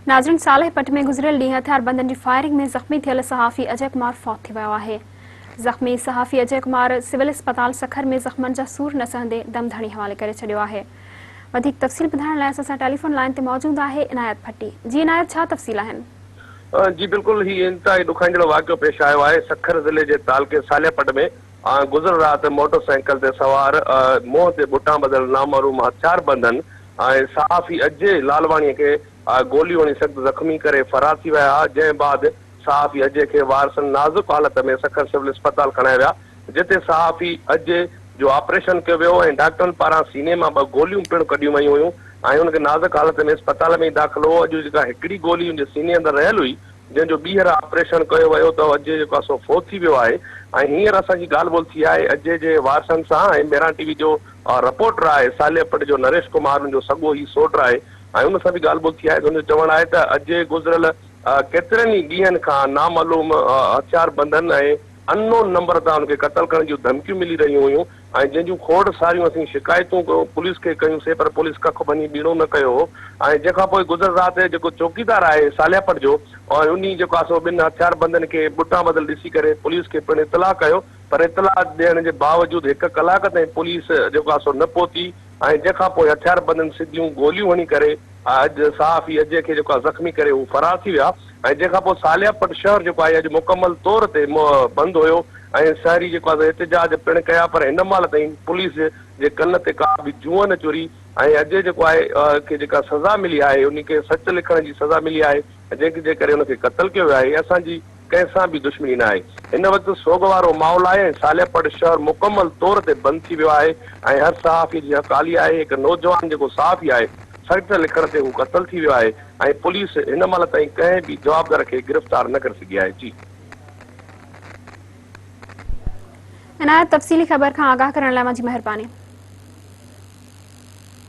ناظرين صالح پٽ ۾ گذريل ڏينهن هٿياربندن جي فائرنگ ۾ زخمي ٿيل صحافي اجي ڪمار فوت ٿي ويو آهي. زخمي صحافي اجي ڪمار سول اسپتال سکر ۾ زخمن جا سور نه سهندي دم ڌڻي حوالي ڪري ڇڏيو آهي. وڌيڪ تفصيل ٻڌائڻ لاء اسان سان ٽيليفون لائين تي موجود آهي عنايت ڀٽي. جي عنايت ڇا تفصيل آهن؟ جي بلڪل هي انتهائي ڏکائيندڙ واقعو پيش آيو آهي سکر ضلعي جي تعلقي صالح پٽ ۾ گذريل رات موٽر سائيڪل تي سوار منهن تي ٻٽان ٻڌل نامعلوم هٿياربندن ۽ صحافي اجي لالواڻي کي گوليون هڻي سخت زخمي ڪري فرار ٿي ويا، جنهن بعد صحافي اجي کي وارثن نازڪ حالت ۾ سکر سول اسپتال کڻائي ويا، جتي صحافي اجي جو آپريشن ڪيو ويو ۽ ڊاڪٽرن پاران سيني مان ٻه گوليون پڻ ڪڍيون ويون هيون ۽ ان کي نازڪ حالت ۾ اسپتال ۾ ئي داخل هو، اڄ جيڪا هڪڙي گولي ان جي سيني اندر رهيل هئي، جنهن جو ٻيهر آپريشن ڪيو ويو ته اجي جيڪو آهي سو فوت ٿي ويو آهي ۽ هينئر اسان جي ڳالهه ٻولهه ٿي آهي اجي جي وارثن سان ۽ مهراڻ ٽي وي جو رپورٽر آهي صالح پٽ جو نريش ڪمار ان جو سڳو هي سوٽ آهي ۽ ان سان به ڳالهه ٻولهه ٿي آهي ته ان جو چوڻ آهي ته اجي گذريل ڪيترن ئي ڏينهن کان نامعلوم هٿياربندن ۽ ان نون نمبر تان ان کي قتل ڪرڻ جون ڌمڪيون ملي رهيون هيون ۽ جنهن جون کوڙ ساريون اسين شڪايتون پوليس کي ڪيون سي پر پوليس ڪک ڀڃي ٻيڻو نه ڪيو هو ۽ جنهن کان پوء گذريل رات جيڪو چوڪيدار آهي صالح پٽ جو ۽ انهي جيڪو آهي سو ٻن هٿياربندن کي ٻٽان ٻڌل ڏسي ڪري پوليس کي پڻ اطلاع ڪيو پر اطلاع ڏيڻ جي باوجود هڪ ڪلاڪ تائين پوليس جيڪو آهي سو نه پهتي ۽ جنهن کان پوء هٿياربندن سڌيون گوليون هڻي ڪري اڄ صحافي اجي کي جيڪو آهي زخمي ڪري هو فرار ٿي ويا ۽ جنهن کان پوء صالح پٽ شهر جيڪو آهي اڄ مڪمل طور تي بند هيو ۽ شهري جيڪو آهي احتجاج پڻ ڪيا پر هن مهل تائين پوليس جي ڪن تي ڪا به جونء نه چري ۽ اجي جيڪو آهي کي جيڪا سزا ملي آهي انهي کي سچ لکڻ جي سزا ملي آهي جنهن جي ڪري ان کي قتل ڪيو ويو آهي اسان جي ڪنهن سان به دشمني ناهي. هن وقت سوڳ وارو ماحول آهي ۽ صالح پڙ شهر مڪمل طور تي بند ٿي ويو آهي ۽ هر صحافي جي حق آلي آهي. هڪ نوجوان جيڪو صحافي آهي سچ لکڻ تي هو قتل ٿي ويو آهي ۽ پوليس هن مهل تائين ڪنهن به جوابدار کي گرفتار نه ڪري سگهي آهي. جي. عنايت تفصيلي خبر کان آگاهه ڪرڻ لاء اوهان جي مهرباني.